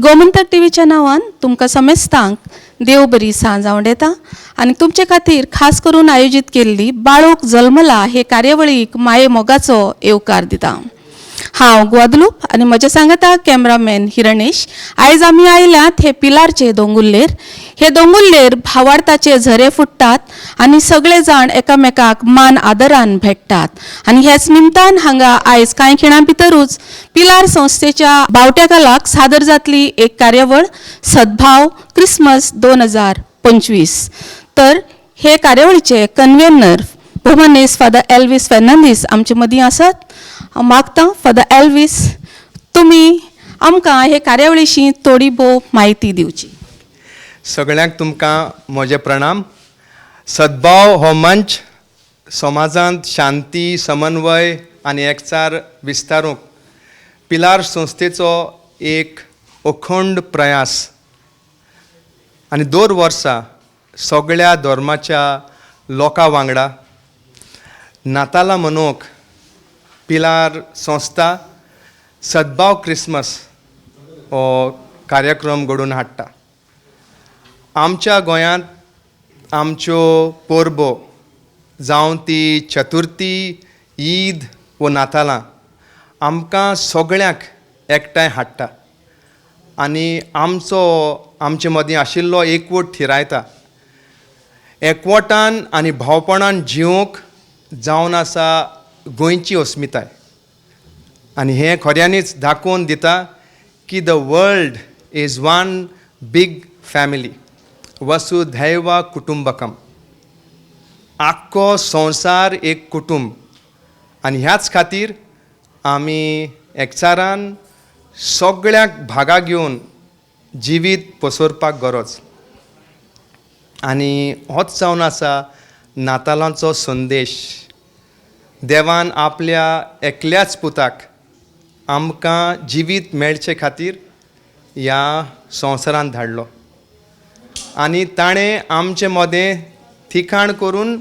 गोमंतक टीव्हीच्या नांवान तुमकां समेस्तांक देव बरी सांज आवडटा आनी तुमचे खातीर खास करून आयोजीत केल्ली बाळूक जल्मला हे कार्यावळीक माये मोगाचो येवकार दिता. हांव ग्वादलूप आनी म्हज्या सांगाता कॅमरामॅन हिरणेश. आयज आमी आयल्यात हे पिलारचे दोंगुल्लेर. हे दोंगुल्लेर भावार्थाचे झरे फुट्टात आनी सगळे जाण एकामेकाक मान आदरान भेटतात आनी ह्याच निमतान हांगा आयज कांय खिणां भितरूच पिलार संस्थेच्या बावट्याकालाक सादर जातली एक कार्यावळ सद्भाव क्रिसमस 2025. तर हे कार्यावळीचे कन्व्हेनर भोवमानेस्त फादर एल्वीस फेर्नांदीस आमचे मदीं आसात. हांव मागतां फादर एल्वीस तुमी आमकां हे कार्यावळीशी थोडी भोव म्हायती दिवची. सगळ्यांक तुमकां म्हजे प्रणाम. सद्भाव हो मंच समाजांत शांती, समन्वय आनी एकचार विस्तारूंक पिलार संस्थेचो एक अखंड प्रयास आनी दर वर्सा सगळ्या धर्माच्या लोकां वांगडा नातालां मनोवंक पिलार संस्था सद्भाव क्रिसमस हो कार्यक्रम घडोवन हाडटा. आमच्या गोंयांत आमच्यो परबो जावं ती चतुर्थी, ईद वो नातालां आमकां सगळ्यांक एकठांय हाडटा आनी आमचो आमचे मदीं आशिल्लो एकवट थिरायता. एकवटान आनी भावपणान जिवंक जावन आसा गोंयची अस्मिताय आनी हें खऱ्यांनीच दाखोवन दिता की the world is one big family, वसुधैव कुटुंबकम. आख्खो संवसार एक कुटुंब आनी ह्याच खातीर आमी एकचारान सगळ्यांक भागा घेवन जिवीत पसरपाक गरज आनी होच जावन आसा नातालांचो संदेश. देवान आपल्या एकल्याच पुताक आमकां जिवीत मेळचे खातीर ह्या संवसारांत धाडलो आनी ताणें आमचे मदें थिकाण करून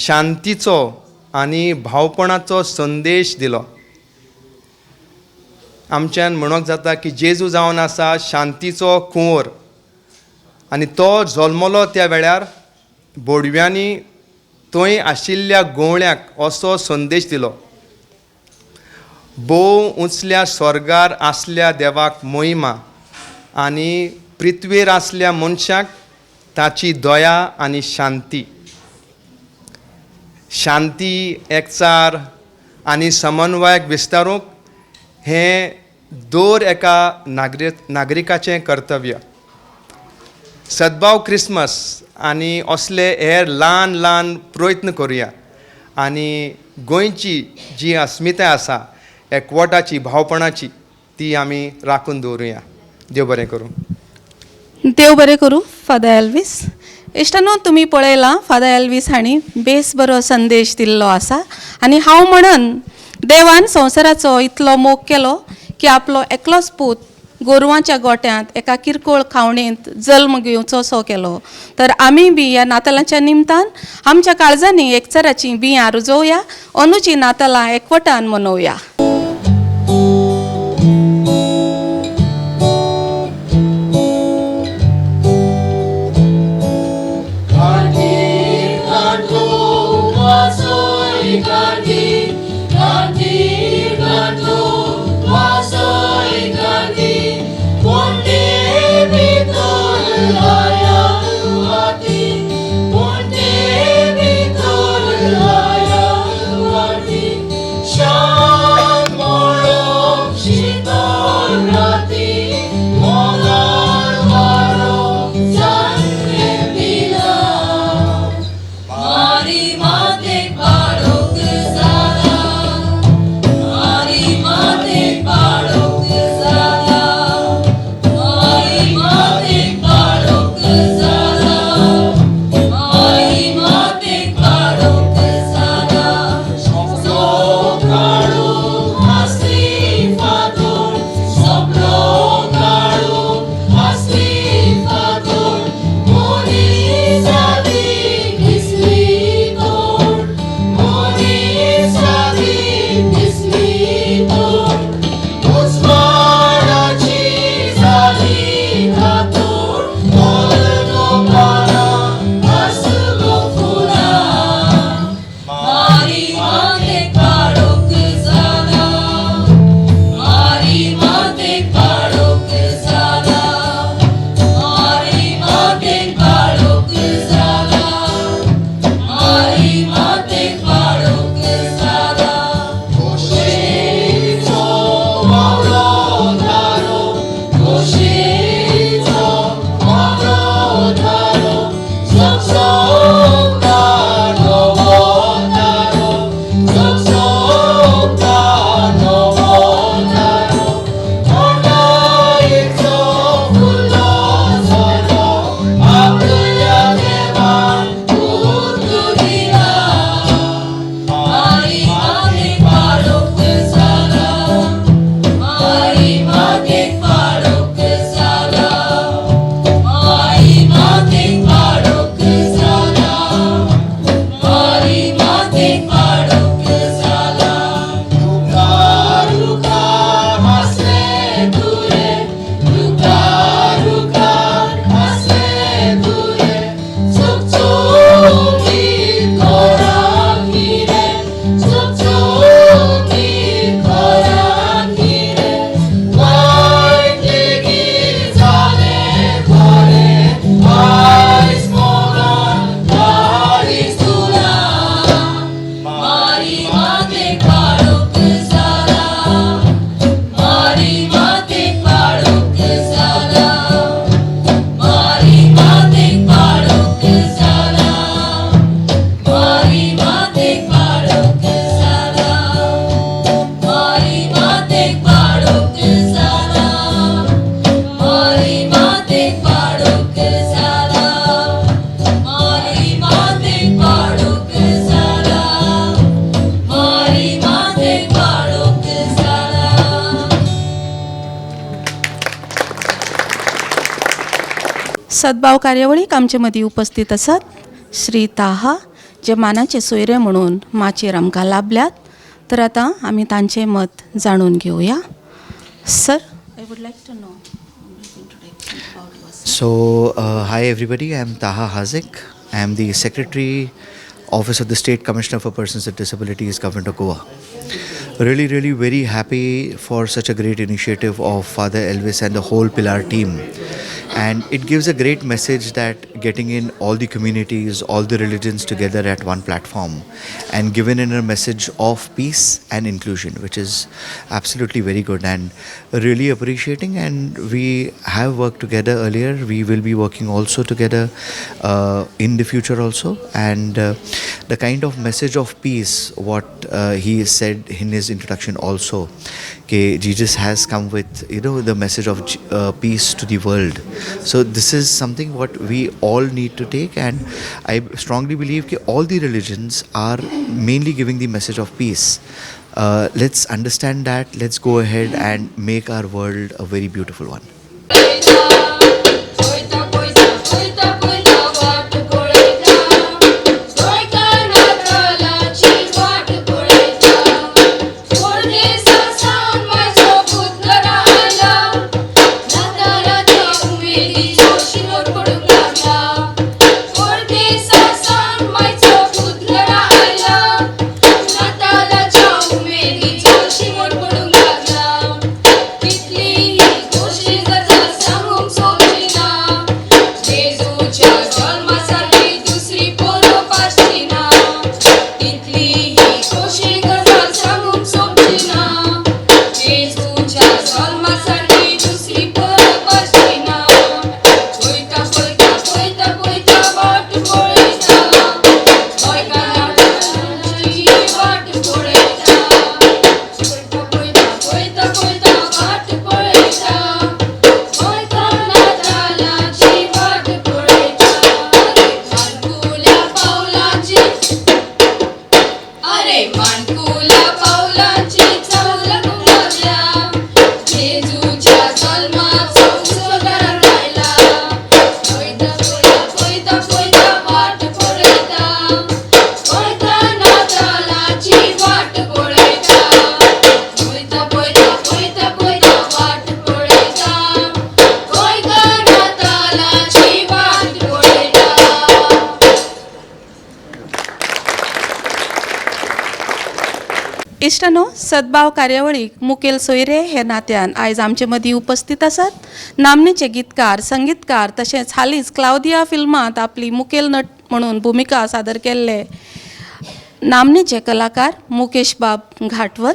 शांतीचो आनी भावपणाचो संदेश दिलो. आमच्यान म्हणूंक जाता की जेजू जावन आसा शांतीचो कुंवर आनी तो जल्मलो त्या वेळार बोडव्यांनी थंय आशिल्ल्या गवळ्याक असो संदेश दिलो, भोव उंचल्या स्वर्गार आसल्या देवाक मोहिमा आनी पृथ्वेर आसल्या मनशाक ताची दया आनी शांती. शांती, एकचार आनी समन्वयाक विस्तारूंक हें दर एका नागरिकाचें कर्तव्य. सद्भाव क्रिसमस आनी असले हेर ल्हान ल्हान प्रयत्न करुया आनी गोंयची जी अस्मिताय आसा एकवटाची, भावपणाची, ती आमी राखून दवरुया. देव बरें करूं. देव बरें करूं फादर एल्वीस. इश्टानो तुमी पळयलां फादर एल्वीस हांणी बेस बरो संदेश दिल्लो आसा आनी हांव म्हणन देवान संवसाराचो इतलो मोग केलो की आपलो एकलोच पूत गोरवांच्या गोट्यांत एका किरकोळ खावणेंत जल्म घेवचो सो केलो. तर आमी बी ह्या नातालांच्या निमतान आमच्या काळजांनी एकचाराचीं बियां रुजोवया, अंदूची नातालां एकवटान मनोवया. Shine. सद्भाव कार्यावळीक आमचे मदीं उपस्थित आसात श्री ताहा, जे मानाचे सोयरे म्हणून माचयेर आमकां लाभल्यात. तर आतां आमी तांचें मत जाणून घेवया. Sir, I would like to know. So, hi everybody, I am Taha Haziq. I am the Secretary, Office of the State Commissioner for Persons with Disabilities, Government of Goa. Really, really very happy for such a great initiative of Father Elvis and the whole Pilar team. And it gives a great message that getting in all the communities, all the religions together at one platform and given in a message of peace and inclusion, which is absolutely very good and really appreciating. And we have worked together earlier. We will be working also together in the future also. And the kind of message of peace, what he said in his introduction also, okay, Jesus has come with the message of peace to the world. So this is something what we all need to take, and I strongly believe that all the religions are mainly giving the message of peace. Let's understand that. Let's go ahead and make our world a very beautiful one. पळयता पळयता पळयता पळयता वाट पळयता, गोंयकार नातालाची वाट पळयता. परदेसा सावन म्हजो पूत घरा आयला, नातालाच्या उमेदीचो शिमर पडूंक लागला. परदेसा सावन म्हजो पूत घरा आयला, नातालाच्या उमेदीचो शिमर पडूंक लागला. कितली ही खोशी गजाल सांगूंक सोंपची ना, जेजूच्या जल्मा सारकी दुसरी परब आसची ना. तितली ही खोशी गजाल सांगूंक सोंपची ना, जेजूच्या जल्मा सारकी दुसरी परब आसची ना. पळयता पळयता पळयता पळयता वाट पळयता, गोंयकाराची वाट पळयता. पळयता पळयता पळयता पळयता वाट पळयता, गोंयकार नातालाची वाट पळयता. माणकुल्या पावलांची, अरे माणकुल्या पावलांची चाव लागूंक लागल्या, जेजूच्या जल्माचो उत्सव घरांत आयला. पळयता पळयता पळयता पळयता वाट पळयता, गोंयकार नातालाची वाट पळयता. पळयता पळयता पळयता पळयता वाट पळयता, गोंयकार नातालाची वाट पळयता. इश्टानो, सद्भाव कार्यावळीक मुखेल सोयरे हे नात्यान आयज आमचे मदीं उपस्थित आसात नामनेचे गीतकार, संगीतकार, तशेंच हालींच क्लावदिया फिल्मांत आपली मुखेल नट म्हणून भुमिका सादर केल्ले नामनेचे कलाकार मुकेश बाब घाटवल.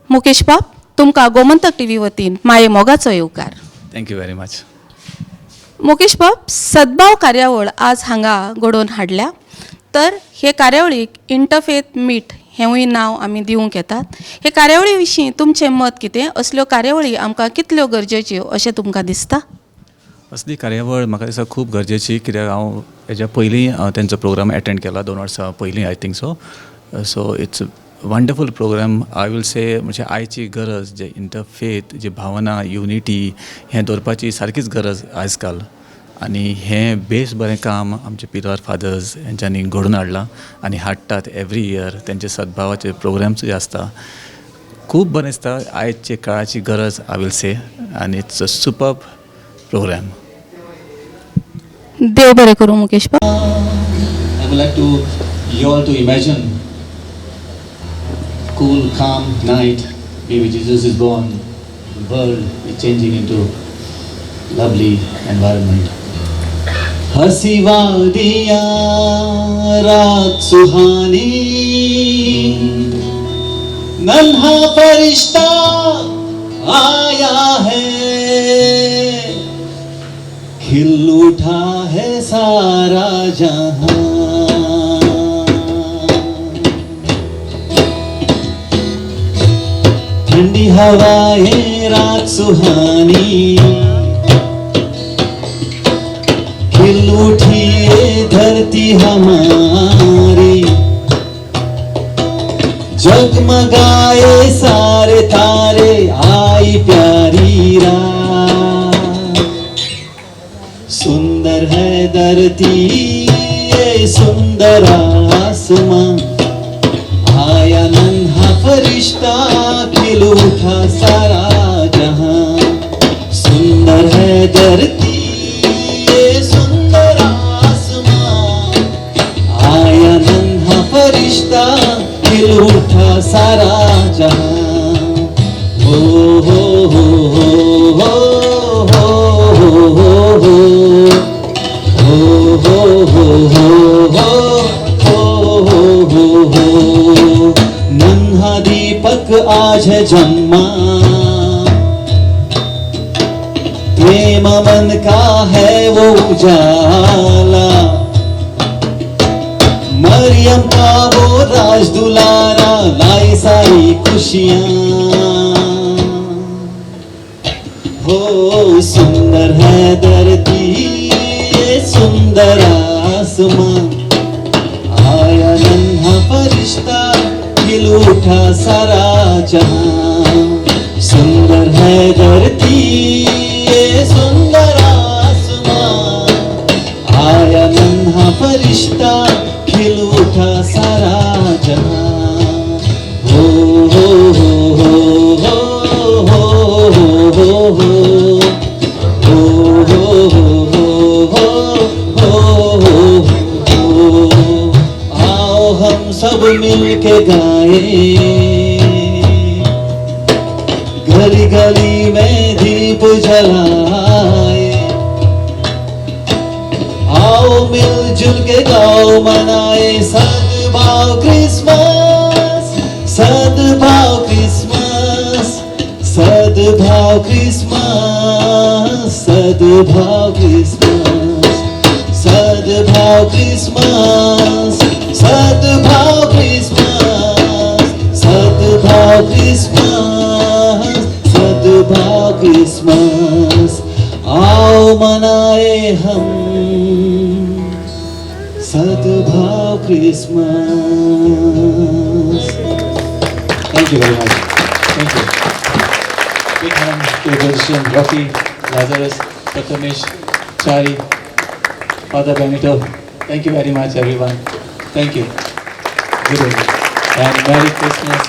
मुकेश बाब, तुमकां गोमंतक टीव्ही वतीन माये मोगाचो येवकार. Thank you very much. Mukesh बाब, सद्भाव कार्यावळ आज हांगा घडोवन हाडल्या, तर हे कार्यावळीक इंटरफेथ मीट हेंवूय नांव आमी दिवंक येतात. हे कार्यावळी विशीं तुमचें मत कितें? असल्यो कार्यावळी आमकां कितल्यो गरजेच्यो अशें तुमकां दिसता? असली कार्यावळ म्हाका दिसता खूब गरजेची, कित्याक हांव हेज्या पयलीं हांव तेंचो प्रोग्राम एटेंड केला 2 वर्सां पयलीं, I think so. So it's wonderful program, I will say. म्हणजे आयची गरज जे इंटरफेथ जी भावना, युनिटी हें दवरपाची सारकीच गरज आयज काल. आनी हें बेस बरें काम आमचे पिलार फादर्स हेंच्यांनी घडोवन हाडलां आनी हाडटात एवरी इयर. तेंचे सद्भावाचे प्रोग्राम्स जे आसता, खूब बरें दिसता. आयचे काळाची गरज, I will से, आनी it's a super program. देव बरें करूं मुकेश बाब. I would like to you all to imagine cool, calm night. Baby Jesus is born. The world is changing into lovely environment. हंसी वादियाँ, रात सुहानी, नन्हा फरिश्ता आया है, खिल उठा है सारा जहां. ठंडी हवाएं, रात सुहानी, खिल उठी ये धरती हमारी, जगमगाए सारे तारे, आई प्यारी रात. है धरती ये सुंदर आसमां, आया नन्हा फरिश्ता खिल उठा सारा जहां। सुंदर है धरती ये सुंदर आसमां, आया नन्हा फरिश्ता खिल उठा सारा जहां। हो हो हो हो हो हो हो हो हो हो हो हो हो हो हो। नन्हा दीपक आज है जन्मा, प्रेम मन का है वो उजाला। मरियम का वो राज दुलारा, लाई सारी खुशियाँ। हो सुंदर है धरती ये सुंदर आसमां, आया नन्हा फरिश्ता खिल उठा सारा जहां। सुंदर है धरती ये सुंदर आसमां, आया नन्हा फरिश्ता खिल उठा सारा जहां। हो हो हो हो हो हो हो हो हो हो हो हो हो हो। आओ हम सब मिल के गाए, गली गली में दीप जलाए। आओ मिलजुल के गाओ मनाए सद्भाव क्रिसमस, सद्भाव क्रिसमस, सद्भाव क्रिसमस, सद्भाव क्रिसमस, सद्भाव क्रिसमस, सद्भाव क्रिसमस, सद्भाव क्रिसमस, सद्भाव क्रिसमस। आओ मनाए हम सद्भाव Christmas. Thank you very much. Thank you. Big hand to the musician Rocky, Lazarus, Prathamesh, Chari, Father Benito. Thank you very much, everyone. Thank you. Good evening. And Merry Christmas.